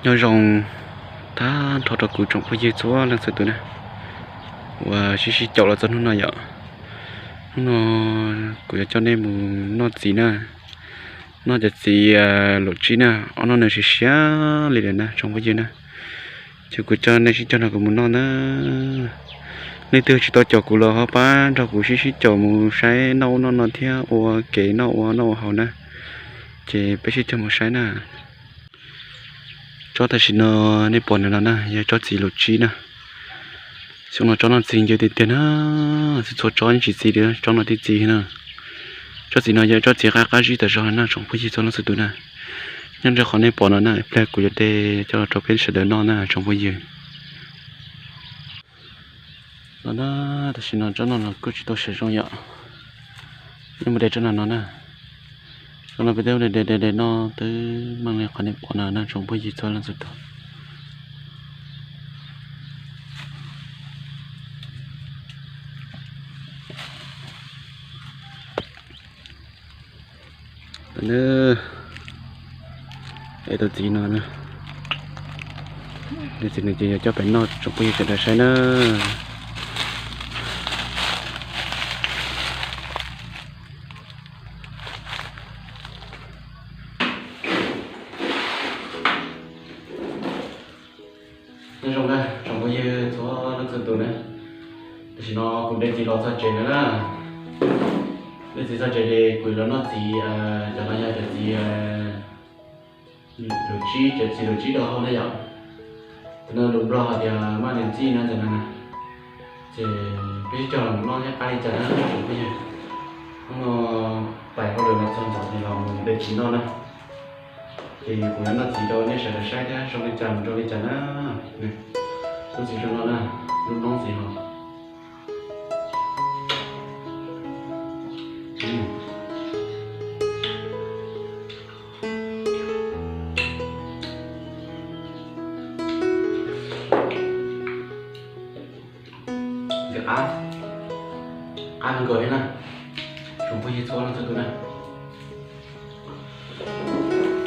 Nyob zoo tag nrho rau kuv tsoom phooj ywg txhua leej txhua tus na, uas sib sib caum los txog hnub no yom. Hnub no kuv yuav coj nej mus noj txiv na, noj cov txiv luam tsib na, ob noj nws siav siav li lawm na tsoom phooj ywg na. Ces kuv coj nej sib cog nrog kuv mus noj na. Leej twg tsis tau caum kuv los ho pab nrog kuv sib sib caum mus saib noj ub noj no thiab ua kev noj ua noj ua haus na. Ces peb sib cog mus saib na. Tsob tam sim no nej pom ntawm no na yog tsob txiv luam tsib na. Xyoo no tsob no txi ncw tiag tiag na, txhua tsob yeej tsis txi li, tsob no thiaj txi na. Tsob txiv no yog tsob txiv qab qab zib tawm zog na tsoom phooj ywg txhua leej txhua tus na. Nyob rau qhov nej pom no na, ib pliag kuv yuav de coj los rau peb sawv daws noj na tsoom phooj ywg. Los na, tam sim no tsob no los kuj tsis tau siav zoo yom. Nej mus de tsob no no na. Tsob no peb twb de de de de noj twb meej li qhov nej pom no na tsoom phooj ywg txhua leej txhua tus. Es tus txiv no, tus txiv no ces yuav coj pem noj tsoom phooj ywg sawv daws saib na. Nyob zoo na tsoom phooj ywg txhua leej txhua tus na, tam sim no kuv de txiv los txog tsev lawm na. De txiv txog tsev ces kuv yuav los noj txiv, cov no yog cov txiv luam tsib, cov txiv luam tsib rau hauv na yom. Tus no lus Nplog hais tias maj nws txij na tus no na. Ces peb sib cog los noj thiab qab li cas na tsoom phooj ywg. Hnub no pais hauj lwm los txog ntxov ces los mus de txiv noj na. Ces kuv yuav noj txiv rau nej sawv daws saib thiab zoo li cas mus rau li cas na. Lub txiv zoo no na, lub noob txiv no. Ntxim qab, qab kawg nkaus thiab na, tsoom phooj ywg txhua leej txhua tus na.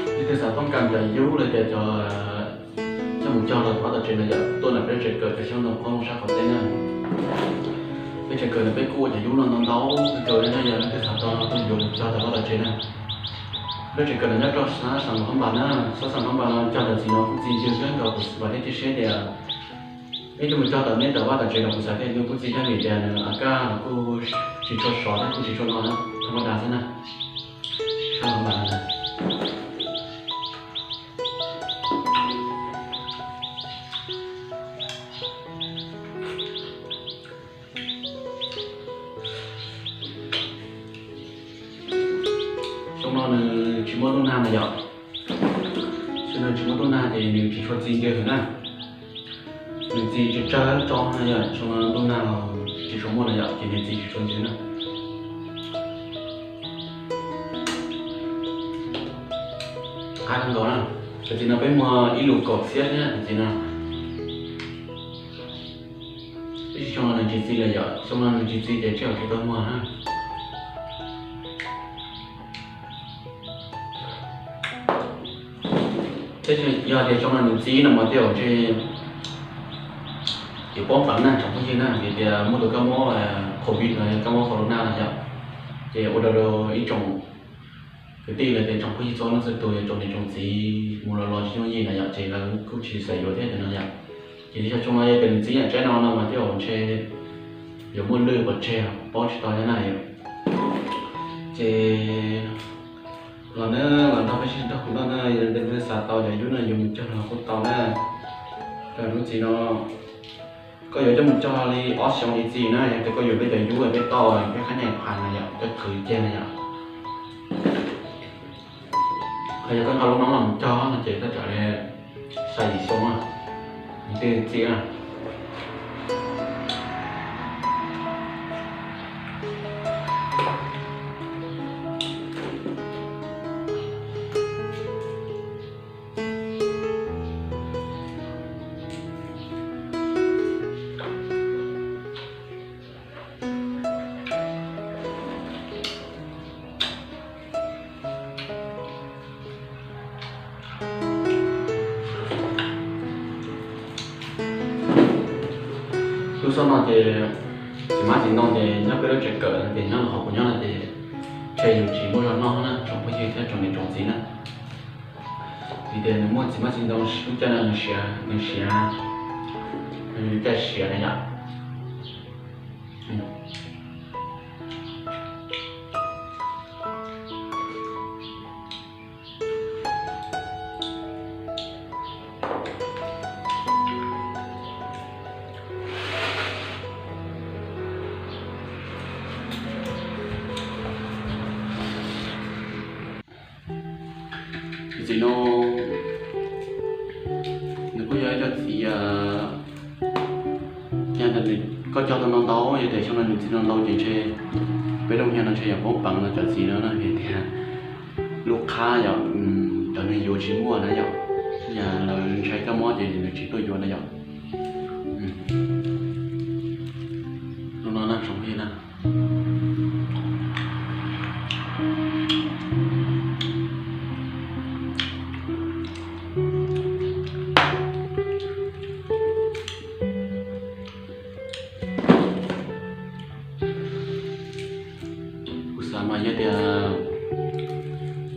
Leej twg xav toob kas cov yub los tias cov coj mus cog rau tom vaj tom tsev no yom, tuaj ntawm peb tsev kawm cov xyoob ntoo qoob loo sab qaum teb na. Peb tsev kawm no peb kuj ua cov yub no ntau ntau kawg li na, yog leej twg xav tau no tuaj yuav mus cog rau tom vaj tom tsev na. Peb tsev kawm no nyob rau sab Xeev Khuam Npas na, sab Xeev Khuam Npas no cog ntawm txiv no kuj txi ncw kawg nkaus, kuv vam thiab cia siab tias peb coj mus cog tom nej tom vaj tom tsev no kuv xav tias nws kuj txi coj vim tias nws a kaj los kuj tsis tshua sov thiab kuj tsis tshua no na, thaj mab das xwb na. Sab Npas no na. Xyoo no nws tsis muaj ntuj nag na yom. Xyoo no tsis muaj ntuj nag ces nws tsis tshua txi ncw na. Nws txi tsawg tsawg tso na yom, xyoo no ntuj nag los tsis tshua muaj na yom, ces nws txi tsis tshua ncw na. Qab kawg nkaus na. Cov txiv no peb muag ib lus kaum txhiab thiab cov txiv no. Tab sis xyoo no nws tsis txi lawm yom, xyoo no nws tsis txi ces tsij yog tsis tau muag na. Tab sis yog tias xyoo no nws txi no mas tej zaum ntshe yuav poob pleev na tsoom phooj ywg na, vim tias muaj tus kab mob covid no, kab mob corona no yom, ces ua rau ib tsoom kwv tij los tias tsoom phooj ywg txhua leej txhua tus, tsoom niam tsoom txiv mus los los tsis yooj yim na yom, ces lawv kuj tsis xav yuav thiab no yom. Ces xyoo no yog tias nws txi yam tsaib no no mas tej zaum ntshe yuav muaj lwj pov tseg paub tsis tau thiab na yom. Ces los na, los nrog peb sib nrog kuv noj na, yog leej twg xav tau cov yub no yuav mus cog los kuj tau na. Lub txiv no koj yuav coj mus cog li ob xyoo ib txi na, yog tias koj yuav peb cov yub peb tauj peb qab nyaim phas na yom, coj khwv ceg na yom. Qhov yog koj nqa lub noob los cog no ces koj tsam li xya yim xyoo na, nws thiaj txi na. Txoj no ces txiv hmab txiv ntoo ces nyob peb lub tsev kawm no ces nyob los qhov kuv nyob no ces ntshe yus tsis muaj zog noj na tsoom phooj ywg thiab tsoom niam tsoom txiv na. Vim tias nws muaj txiv hmab txiv ntoo lub caij no nws siav, nws siav, nws caij siav na yom. Txiv no nws kuj yog ib co txiv, yog tias koj cog tau no ntau, yog tias xyoo no nws txiv no ntau ces ntshe peb lub hnyo no ntshe yog poob peev no cov txiv no na, vim tias lub qhab yom, cov neeg yuav tsis muaj na yom, yog lawv ntshai kab mob ces nws tsis tuaj yuav na yom. Lub no na tsoom phooj ywg na. Kuv xav mas yog tias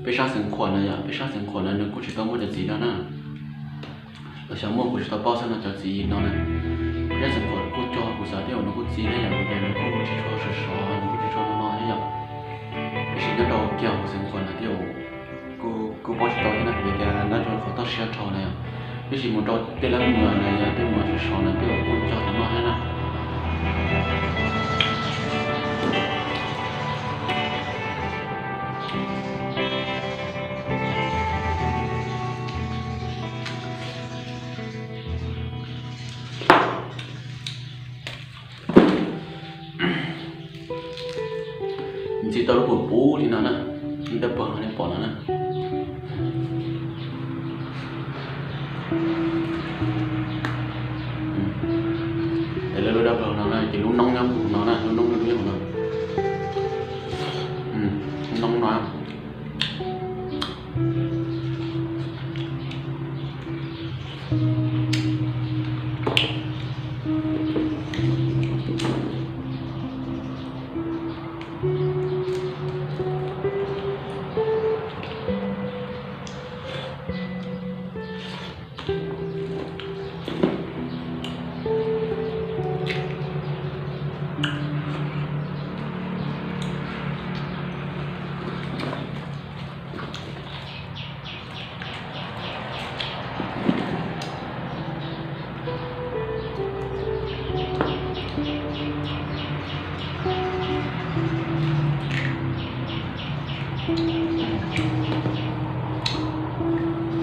peb sab Xeev Khuam na yom, peb sab Xeev Khuam na nws kuj tsis tau muaj cov txiv no na. Los xyov muaj kuv tsis tau paub xwb no cov txiv no na. Peb sab Xeev Khuam kuj cog kuv xav tej zaum nws kuj txi na yom, vim tias nws kuj tsis tshua sov sov, nws kuj tsis tshua no no thiab yom. Tab sis nyob rau kiag hauv Xeev Khuam na tej zaum kuj paub tsis tau thiab na, vim tias nyob rau qhov toj siab dhau na yom. Tab sis mus rau tej lab muag na yom, tej muag sov sov na tej zaum kuj cog tau noj thiab na. Ntxiv tau lub puv puv li no na, dawb paug no nej pom no na. Lawv lub dawb paug no na ces lub noob nyob hauv no na, lub noob nyob hauv no. Lub noob no.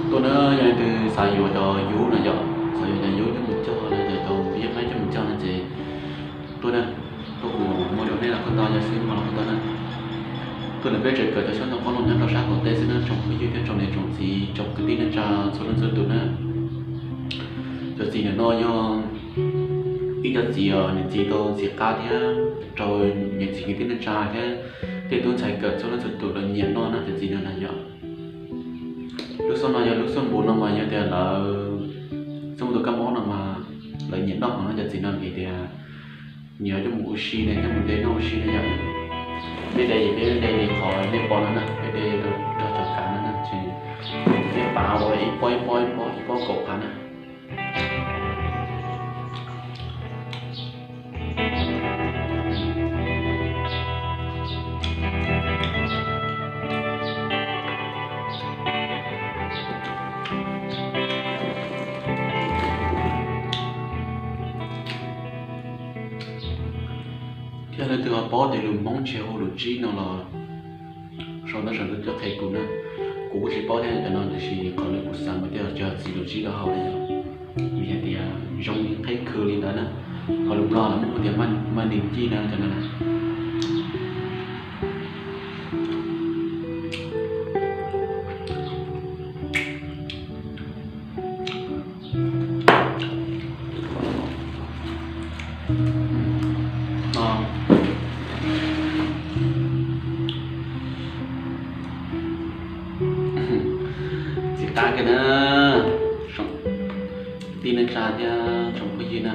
Tuaj na, yog leej twg xav yuav cov yub no yom, xav yuav cov yub coj mus cog no, cov yub qaib coj mus cog no ces tuaj na, tuaj kuv muaj rau nej los kuj tau, yog xwb mos los kuj tau na. Tuaj ntawm peb tsev kawm cov xyoob ntoo qoob loo nyob rau sab qaum teb xwb na tsoom phooj ywg thiab tsoom niam tsoom txiv tsoom kwv tij neej tsa txhua leej txhua tus na. Cov txiv ntawm no yog ib co txiv uas nws txi tau ntxim qab thiab raug niam txiv kwv tij neej tsa thiab tej tub ntxhais kawm txhua leej txhua tus lawv nyiam noj na cov txiv no na yom. Lub xyoob no yog lub xyoob npus no mas yog tias lawv xyoob npus tus kab mob no mas lawv nyiam noj heev no cov txiv no vim tias nyiam coj mus ua si ne, coj mus de noj ua si ne yom. Peb de ces peb de li qhov nej pom no na, peb de rau cov kav no na, ces peb pav ua ib pob ib pob ib pob ib pob kaum phav na. Thiab leej twg ho paub tias lus Hmoob ntshe hu lus tsib no los sau ntawv saum ntuj coj qhia kuv na. Kuv kuj tsis paub thiab cov no, tiam sis qhov lus kuv xav mas tej zaum tsis yog txiv lus tsib rau hauv na yom, vim hais tias zoo li qheb khw li ntawd na. Qhov lus Nplog lawv muab hu tias maj nij ci na cov no na. Txiv qab kiag na, tij neej tsa thiab tsoom phooj ywg na.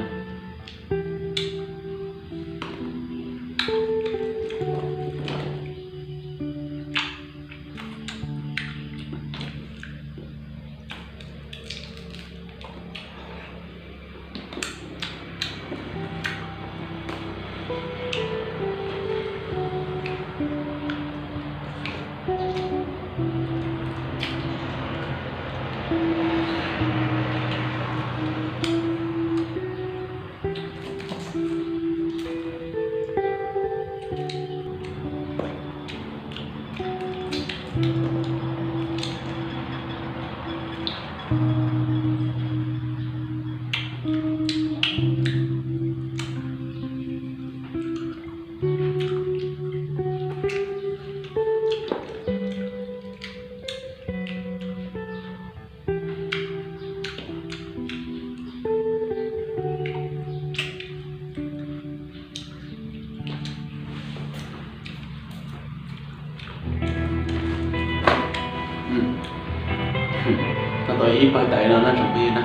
Tau tau ib pawg tais no na tsoom phooj ywg na,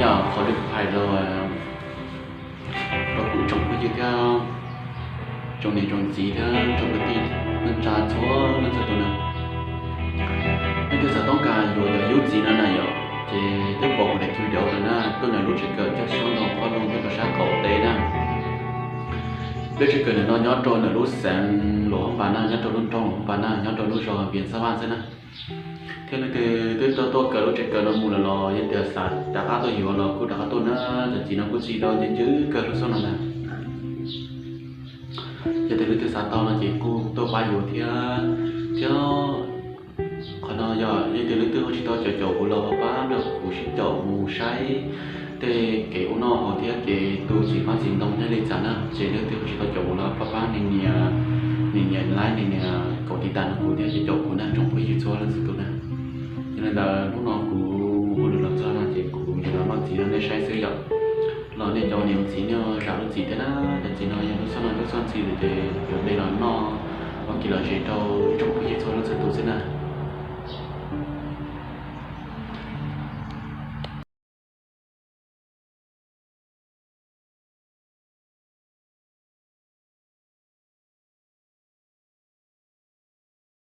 yog qhov twg hais rau rau kuv tsoom phooj ywg thiab tsoom niam tsoom txiv thiab tsoom kwv tij neej tsa txhua leej txhua tus na. Leej twg xav toob kas yuav cov yub txiv no na yom, ces twb pom kuv daim video lawm na, tuaj ntawm lub tsev kawm Caj Suab Ntoo Qhob Loog nyob rau sab qaum teb na. Lub tsev kawm ntawm no nyob rau ntawm lub xeev Luam Phab Npas na, nyob rau lub nroog Luam Phab Npas na, nyob rau lub zos Vias Xab Vaj xwb na. Thiab leej twg twb tuaj kawm lub tsev kawm no mus lawm los yog tias xav rov qab tuaj yuav los kuj rov qab tuaj na, cov txiv no kuj txi rau ncw ncw kawg rau xub no na. Yog tias leej twg xav tau no ces kuj tuaj pab yuav thiab. Thiab qhov no yog yog tias leej twg ho tsis tau caum caum kuv los pab pab nrog kuv sib caum mus saib tej kev ua noj haus thiab kev tu txiv hmab txiv ntoo thiab li cas na, ces leej twg ho tsis tau caum kuv los pab pab nias nias nias like nias nias kaum tiv tas rau kuv thiab caum caum kuv na tsoom phooj ywg txhua leej txhua tus na. Yog li ntawd hnub no kuv mus ua lus los txog no ces kuv yuav los noj txiv rau nej saib xwb yom. Los nej cov niam txiv nej zam lub txiv thiab na, cov txiv no yog lub txoj no lub txoj ntxhi ces yuav de los noj ua kev lom zem rau tsoom phooj ywg txhua leej txhua tus xwb na.